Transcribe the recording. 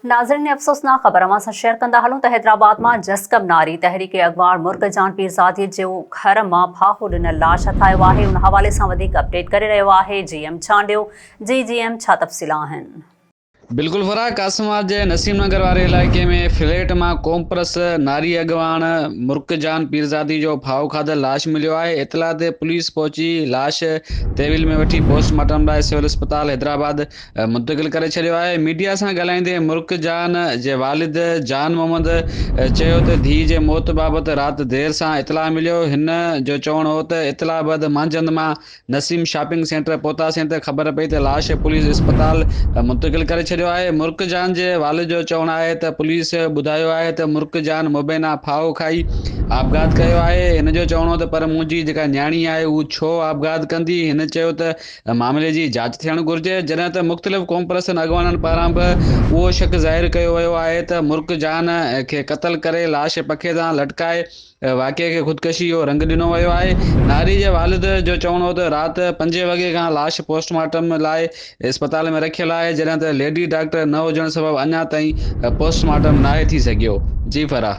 ناظرين افسوسناڪ خبر اوهان سان شيئر ڪندا هلون ته حيدرآباد مان جسقم ناري تحريڪ اڳواڻ مرڪ جان پيرزادي جو گهر مان ڦاهو ڏنل لاش هٿ آيو آهي ان حوالي سان وڌيڪ اپڊيٽ ڪري رهيو آهي جي ايم چانڊيو جي جي ايم ڇا تفصيل آهن. بلڪل فرح قاسم آباد جي نسيم نگر واري علائقي ۾ فليٽ مان قومپرست ناري اڳواڻ مرڪ جان پيرزادي جو ڦاهو کاڌل لاش مليو آهي اطلاع تي پوليس پهچي لاش تحويل ۾ وٺي پوسٽ مارٽم لاء سول اسپتال حيدرآباد منتقل ڪري ڇڏيو آهي. ميڊيا سان ڳالهائيندي مرڪ جان جي والد جان محمد چيو ته ڌيء جي موت بابت رات دير سان اطلاع مليو. هن جو چوڻ هو ته اطلاع بعد مانجهند مان نسيم شاپنگ سينٽر پهتاسين ته خبر پئي ته لاش پوليس اسپتال منتقل ڪري ڇڏيو آهي. مرڪ جان جي والد جو چوڻ آهي ته پوليس ٻڌايو آهي ته مرڪ جان مبينا ڦاهو کائي آپگهات ڪيو آهي. هن جو چوڻ هو ته پر منهنجي جيڪا نياڻي آهي هو ڇو آپگهات ڪندي؟ هن چيو ته معاملي جي جاچ ٿيڻ گهرجي، جڏهن ته مختلف قومپرستن اڳواڻن پاران به اهو شڪ ظاهر ڪيو ويو آهي ته مرڪ جان کي قتل ڪري لاش پکي تان لٽڪائي واقعي کي خودڪشي جو رنگ ڏنو ويو آهي. ناري جي والد جو چوڻ هو ته رات پنجين وڳي کان لاش پوسٽ مارٽم لاء اسپتال ۾ رکيل آهي، جڏهن ته ليڊي ڊاڪٽر نه هجڻ سبب اڃا تائين پوسٽ مارٽم ناهي ٿي سگهيو. جي فرح.